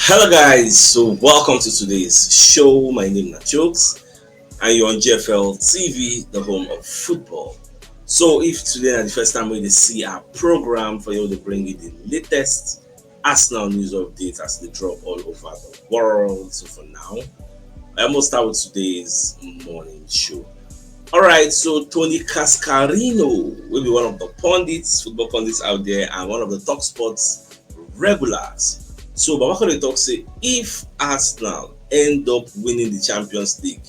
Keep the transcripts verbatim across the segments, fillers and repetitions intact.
Hello guys, so welcome to today's show. My name is Chooks and you're on G F L T V, the home of football. So if today is the first time we see our program, for you to bring you the latest Arsenal news updates as they drop all over the world. So for now, I almost start with today's morning show. All right, so Tony Cascarino will be one of the pundits, football pundits out there, and one of the Talk Sports regulars. So Baba Kone talk say if Arsenal end up winning the Champions League,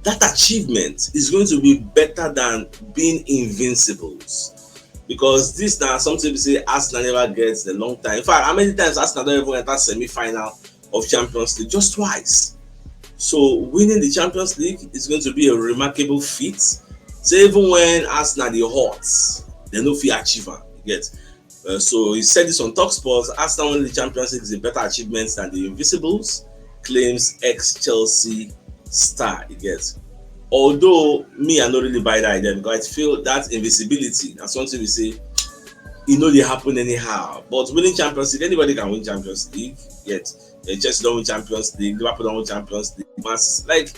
that achievement is going to be better than being invincibles. Because this now something we say Arsenal never gets a long time. In fact, how many times Arsenal don't even enter semi-final of Champions League? Just twice. So winning the Champions League is going to be a remarkable feat. So even when Arsenal the hot, they no fit achieve am. You get. Uh, so he said this on Talk Sports. Arsenal winning the Champions League is a better achievement than the Invisibles, claims ex-Chelsea star. You get. Although me, I don't really buy that idea because I feel that invisibility, that's something we say, it know they happen anyhow. But winning Champions League, anybody can win Champions League. Yet, uh, Chelsea don't win Champions League, Liverpool don't win Champions League, Man City, like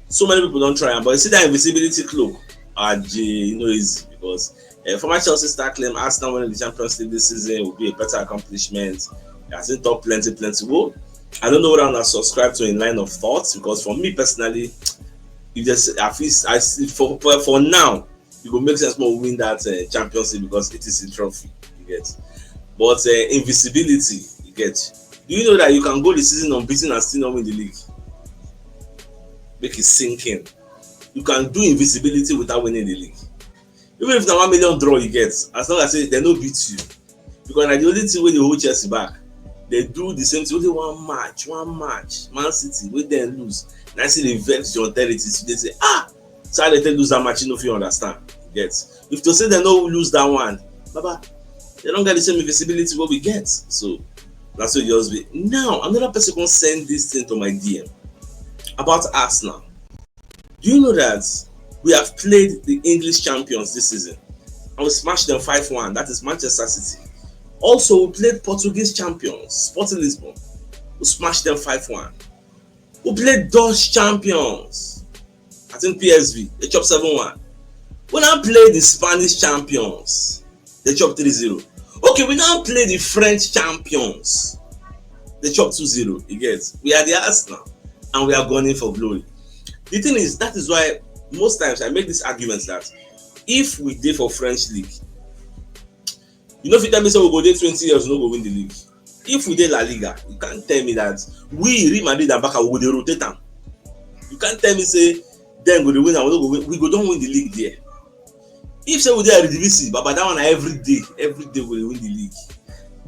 so many people don't try am. But you see that invisibility cloak, ah, you know, easy because uh, former Chelsea star claim Arsenal winning the Champions League this season would be a better accomplishment. I think talk plenty, plenty. Well, I don't know what I'm gonna subscribe to in line of thoughts because for me personally, you just I feel I see for for, for now it will make sense more win that uh, Champions League because it is a trophy. You get, but uh, invisibility, you get. Do you know that you can go the season unbeaten and still not win the league? Make it sink in. You can do invisibility without winning the league. Even if na one million draw you get, as long as say they no beat you, because na the only thing wey dey hold Chelsea back. They do the same thing, only one match, one match, Man City, wey dem lose, na still dey vex your authority today say, ah, so how they take lose that match, you no fit understand. You get, if to say they no lose that one, baba, they don't get the same invisibility what we get. So that's what just be. Now another person can send this thing to my D M about Arsenal. Do you know that we have played the English champions this season and we smashed them five one? That is Manchester City. Also, we played Portuguese champions, Sporting Lisbon. We smashed them five one. We played Dutch champions, I think P S V, they chop seven one. We now play the Spanish champions, they chop three zero. Okay, we now play the French champions, they chop two zero. You get, we are the Arsenal and we are gunning for glory. The thing is, that is why most times I make this argument that if we dey for French league, you know, if you tell me say we go dey twenty years, we no go win the league. If we dey La Liga, you can't tell me that we, Real Madrid and Barca, we go dey rotate am. You can't tell me say dem go dey win and we no go win. We go don win the league there. If say we dey Eredivisie, baba, that one na every day, every day we dey win the league.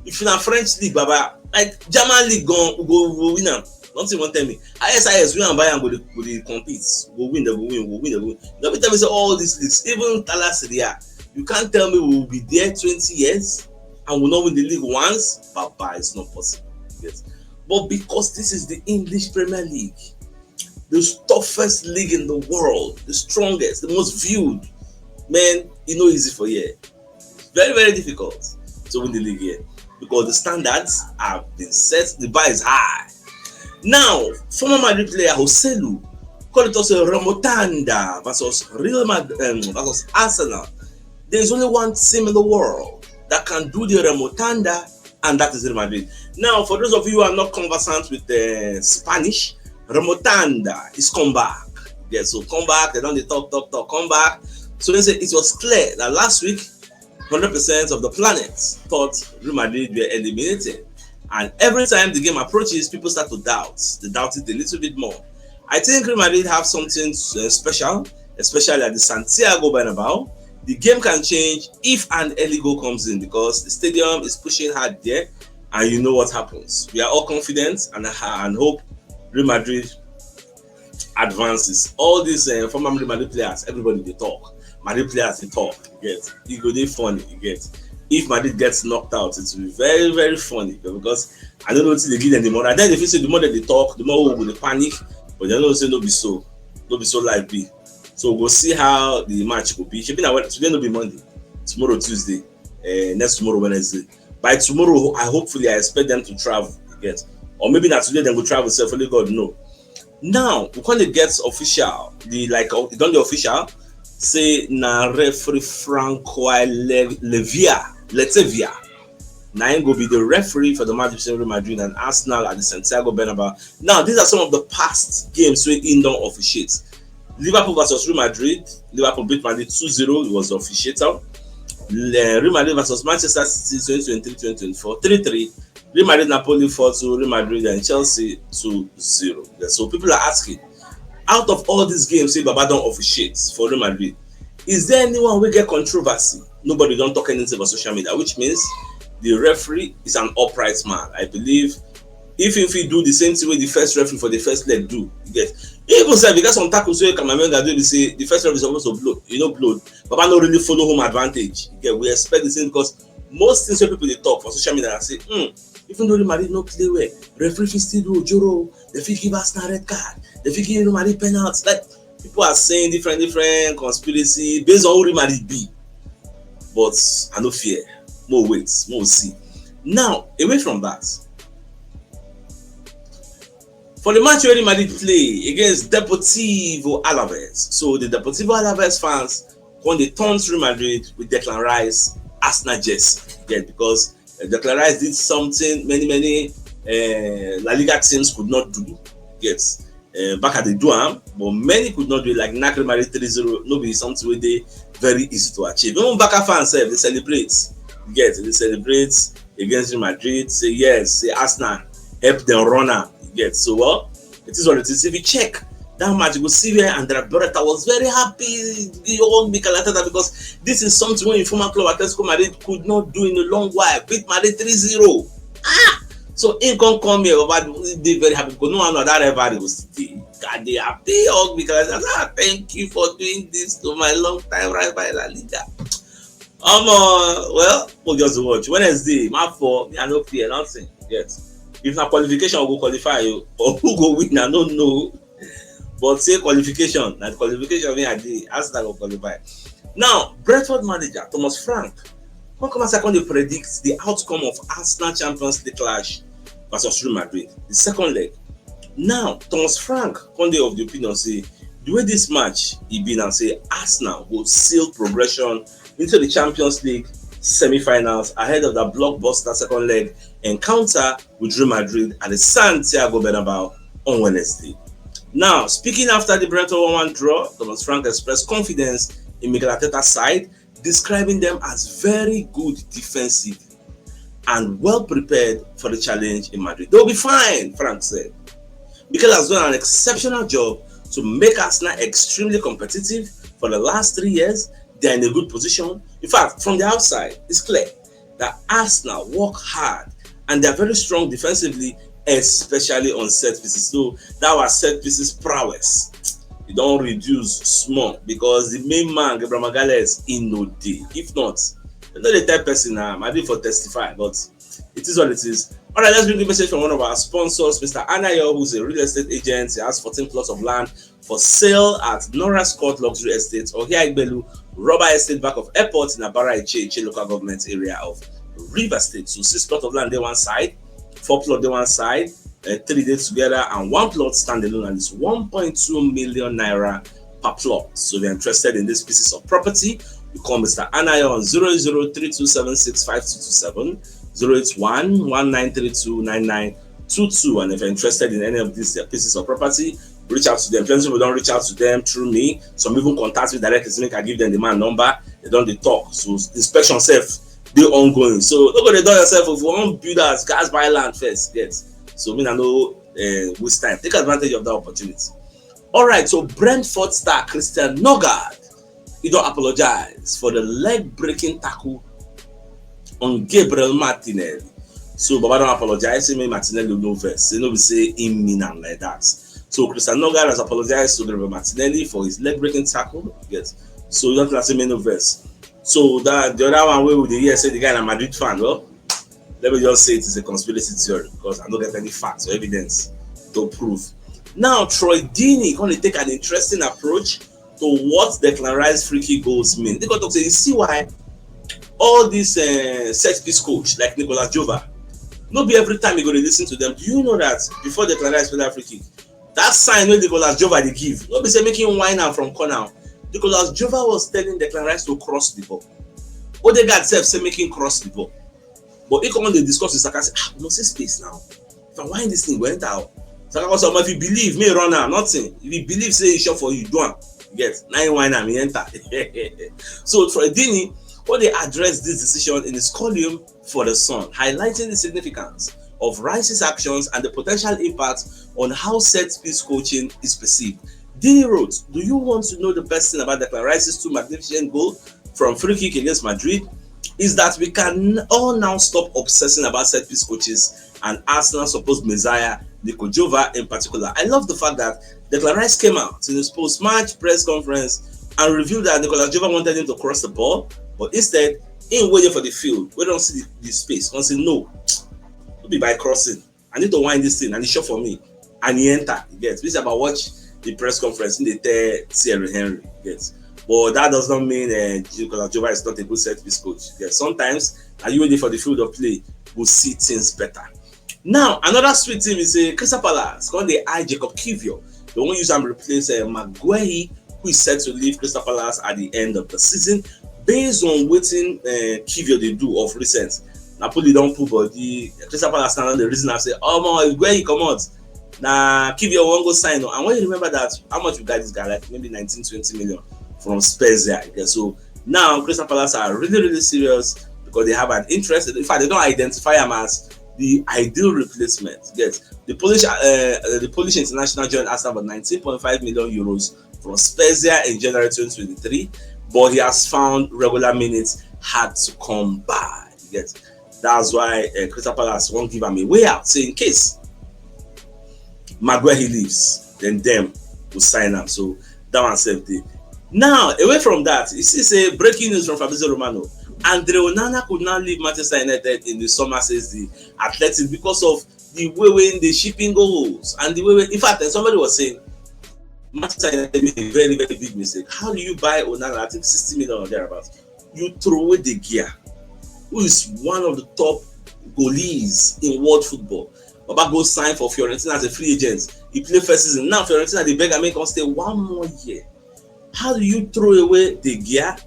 If na French league, baba, like German league gan, we go, we go win am. Nothing wan tell me. I S I S, we and Bayern go dey, go dey compete. We go win, they go win, we go win, they go win. No be tell me say all these leagues, even Tala Serie A, you can't tell me we will be there twenty years and we no win the league once. Baba, it's not possible. Yes. But because this is the English Premier League, the toughest league in the world, the strongest, the most viewed, man, e no easy for here. Very, very difficult to win the league here because the standards have been set, the bar is high. Now, former Madrid player Joselu called it also a remontada versus Real Madrid, um, versus Arsenal. There is only one team in the world that can do the remontada, and that is Real Madrid. Now, for those of you who are not conversant with the Spanish, remontada is comeback. Yeah, so comeback, they don't dey talk, talk, talk, comeback. So they say it was clear that last week, hundred percent of the planet thought Real Madrid were eliminated. And every time the game approaches, people start to doubt. They doubt it a little bit more. I think Real Madrid have something uh, special, especially at the Santiago Bernabeu. The game can change if an early goal comes in because the stadium is pushing hard there, and you know what happens. We are all confident and, and hope Real Madrid advances. All these uh, former Real Madrid players, everybody dey talk. Madrid players dey talk. You get, e go dey funny. You get, if Madrid gets knocked out, it will be very, very funny because I don't know what they give them the more. And then if you say the more that they talk, the more we will panic. But they don't say no be so, no be so life be. So we'll see how the match will be. Should be now today, no be Monday. Tomorrow Tuesday. Uh, next tomorrow Wednesday. By tomorrow, I hopefully I expect them to travel. You get, Or maybe na today dem go travel sef, only God know. Now we come dey get official, the, like, uh, e don dey official say na referee Francois Le- Levia Letevia na im go be the referee for the match between Real Madrid and Arsenal at the Santiago Bernabeu. Now, these are some of the past games wey im don officiate. Liverpool versus Real Madrid. Liverpool beat Madrid two zero. It was officiated. Le- Real Madrid versus Manchester City twenty twenty-three twenty twenty-four, three three. Real Madrid Napoli four two. Real Madrid and Chelsea two zero. Yeah, so people are asking, out of all these games wey Baba don officiate for Real Madrid, is there anyone wey get controversy? Nobody don talk anything for social media, which means the referee is an upright man. I believe if, if he do the same thing wey the first referee for the first leg do, you get, even sef, e get some tackles wey Camavinga do, be say the first referee suppose to blow, you know, blow. Baba no really follow home advantage. You get, we expect the same, because most things wey people dey talk for social media na say, hmm, even though Real Madrid no play well, referee fit still do ojoro. Dem fit give Arsenal red card. Dem fit give Real Madrid penalty. Like, people are saying different, different conspiracy based on who Real Madrid be. But I no fear. More wait, more see. Now, away from that, for the match wey Real Madrid play against Deportivo Alaves, so the Deportivo Alaves fans come dey taunt Real Madrid with Declan Rice Arsenal jersey. Yeah, because uh, Declan Rice did something many, many uh, La Liga teams could not do. Yes, uh, Barca dey do am, but many could not do it. Like, knack Real Madrid three zero, no be something wey dey very easy to achieve. Even Barca fans sef dey celebrate. Yes, dey celebrate against Real Madrid. Say yes, say Arsenal help dem run am. Yes, so, well, it is what it is. If you check that match, you go see where Andrea Beretta was very happy. He hugged Mikel Arteta, because this is something wey im former club Atletico Madrid could not do in a long while. Beat Madrid three zero. Ah! So im come come here, Baba dey very happy because no one know that rivalry go still dey. God dey happy, hug Mikel Arteta. Ah, thank you for doing this to my long time rival in La Liga. Omo, well, we just watch. Wednesday, match four, me, I no fear nothing. Yes. If na qualification, we go qualify o. But who go win, I no know. But say qualification, na the qualification wey I dey, Arsenal go qualify. Now, Brentford manager Thomas Frank come come outside come dey predict the outcome of Arsenal Champions League clash versus Real Madrid, the second leg. Now, Thomas Frank come dey of the opinion say the way this match e be now, say Arsenal go seal progression into the Champions League semi-finals ahead of the blockbuster second leg encounter with Real Madrid at the Santiago Bernabeu on Wednesday. Now, speaking after the Brentford one one draw, Thomas Frank expressed confidence in Mikel Arteta's side, describing them as very good defensive and well prepared for the challenge in Madrid. They'll be fine, Frank said. Mikel has done an exceptional job to make Arsenal extremely competitive for the last three years. They're in a good position. In fact, from the outside, it's clear that Arsenal work hard and they're very strong defensively, especially on set pieces. So that was set pieces prowess. E don reduce small because the main man, Gabriel Magalhaes, e no dey. If not, I no dey tell person na, I dey for testify, but it is what it is. All right, let's bring the message from one of our sponsors, Mister Anayo, who's a real estate agent. He has fourteen plots of land for sale at Norris Court Luxury Estate or here Igbelu Rubber Estate, back of airport in Abara Iche Iche local government area of River State. So six plot of land dey one side, four plot dey one side, uh, three dey together, and one plot standalone, and it's one point two million naira per plot. So if you're interested in these pieces of property, you call Mister Anayo on zero zero three two seven six five two two seven, zero eight one one nine three two nine nine two two. And if you're interested in any of these uh, pieces of property, reach out to them. Plenty people don reach out to them through me. Some even contact me directly, make I give them the man number. They don dey talk. So inspection sef dey ongoing. So no go dey dull yourself. If you wan build house, gats buy land first, get. So me, I no uh, waste time. Take advantage of that opportunity. All right, so Brentford star Christian Nørgaard, he don apologize for the leg-breaking tackle on Gabriel Martinelli. So Baba don apologize, say make Martinelli no vex. Say no be say he mean am like that. So Christian Nørgaard has apologized to Gabriel Martinelli for his leg-breaking tackle. Yes. So you don't say make no vex. So that the other one wey we dey hear say the guy na Madrid fan, well, let me just say it is a conspiracy theory because I no get any facts or evidence to prove. Now, Troy Deeney gonna take an interesting approach to what Declan Rice free kick goals mean. They gonna talk say, you see why all these uh, set piece coach like Nicolas Jova, No be every time you go dey listen to them. Do you know that before Declan Rice play that free kick, that sign wey Nicolas Jova dey give, no be say make him whine am from corner. Nicolas Jova was telling Declan Rice to cross the ball. Odegaard sef say make him cross the ball. But he come dey discuss with Saka, say, "Ah, we must see space now. If I whine this thing, go enter out." Saka come say, "Omo, if you believe, me run am, nothing. If you believe, say e sure for you, do am." You get? Na him whine am, he enter. So Troy Deeney, wey dey address this decision in his column for The Sun, highlighting the significance of Rice's actions and the potential impact on how set piece coaching is perceived. Deeney wrote, "Do you want to know the best thing about Declan Rice's two magnificent goals from free kick against Madrid? Is that we can all now stop obsessing about set piece coaches and Arsenal supposed messiah, Nico Jova in particular." I love the fact that Declan Rice came out in his post-match press conference and revealed that Nicolas Jova wanted him to cross the ball, but instead, he waited for the field. We don't see the, the space. Come say, "No, no be by crossing. I need to whine this thing, and e sure for me." And he enter. You get? This about watch the press conference in the tell Thierry Henry. You get? But that does not mean uh, Nicolas Jova is not a good set piece coach. You get? Sometimes, are you ready for the field of play? We'll see things better. Now, another sweet thing is a Crystal Palace. Come dey eye Jacob Kivior. They won't use am replace uh, Maguire, who is set to leave Crystal Palace at the end of the season. Based on wetin uh, Kivior dey do of recent, Napoli don put body. Crystal Palace now the reason I say, "Oh my, where he come out?" Na Kivior wan go sign o. And when you remember that, how much we got this guy, like maybe nineteen, twenty million from Spezia. Yeah, so now Crystal Palace are really, really serious because they have an interest. In fact, they don't identify him as the ideal replacement. Yes, the Polish, uh, uh, the Polish international joined Arsenal for nineteen point five million euros from Spezia in January twenty twenty-three, but he has found regular minutes hard to come by. Yes, that's why uh, Crystal Palace won't give him a way out. Say in case Maguire he leaves, then them will sign him. So that one save the. Now, away from that, you see, say breaking news from Fabrizio Romano. Andre Onana could now leave Manchester United in the summer, says the Athletic, because of the way when the shipping goes and the way when, in fact, somebody was saying Manchester United made a very, very big mistake. How do you buy Onana? I think sixty million or thereabouts. You throw away De Gea, who is one of the top goalies in world football. Baba go sign for Fiorentina as a free agent. He play first season. Now Fiorentina they beg and make us stay one more year. How do you throw away De Gea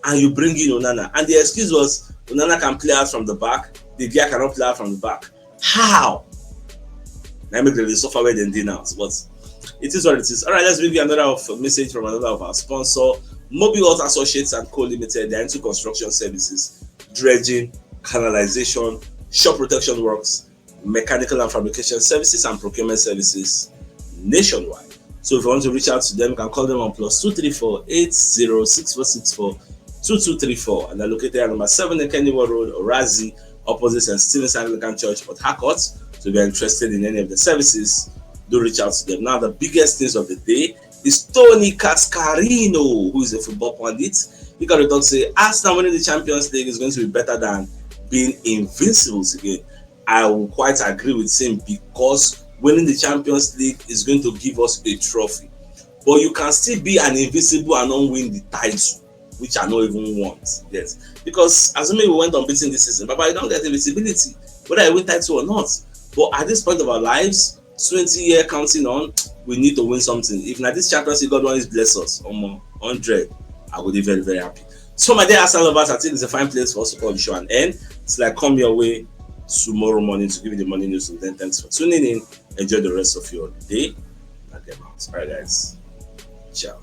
and you bring in Onana? And the excuse was Onana can play out from the back, De Gea cannot play out from the back. How? That make them suffer where they dey now. But it is what it is. All right, let's bring you another of, message from another of our sponsor, Mobile Associates and Co Limited. They're into construction services, dredging, canalization, shore protection works, mechanical and fabrication services, and procurement services nationwide. So if you want to reach out to them, you can call them on plus two three four eight zero six four six four two two three four, and they're located at number seven Ekeniwa Road, Orazi, opposite St. Stephen's Anglican Church, Port Harcourt. So if you're interested in any of the services, do reach out to them. Now, the biggest news of the day is Tony Cascarino, who is a football pundit. He got to talk say Arsenal winning the Champions League is going to be better than being invincible again. I will quite agree with him because winning the Champions League is going to give us a trophy. But you can still be an invisible and not win the title, which I don't even want. Yes. Because assuming we went unbeaten this season, but I don't get invisibility, whether I win title or not. But at this point of our lives, twenty year counting on, we need to win something. If not this Champions League, God wants bless us, um, hundred, I would be very, very happy. So my dear Arsenal lovers, I think it's a fine place for us to call the show an end. It's like come your way tomorrow morning to give you the morning news. And then thanks for tuning in. Enjoy the rest of your day. All right, guys. Ciao.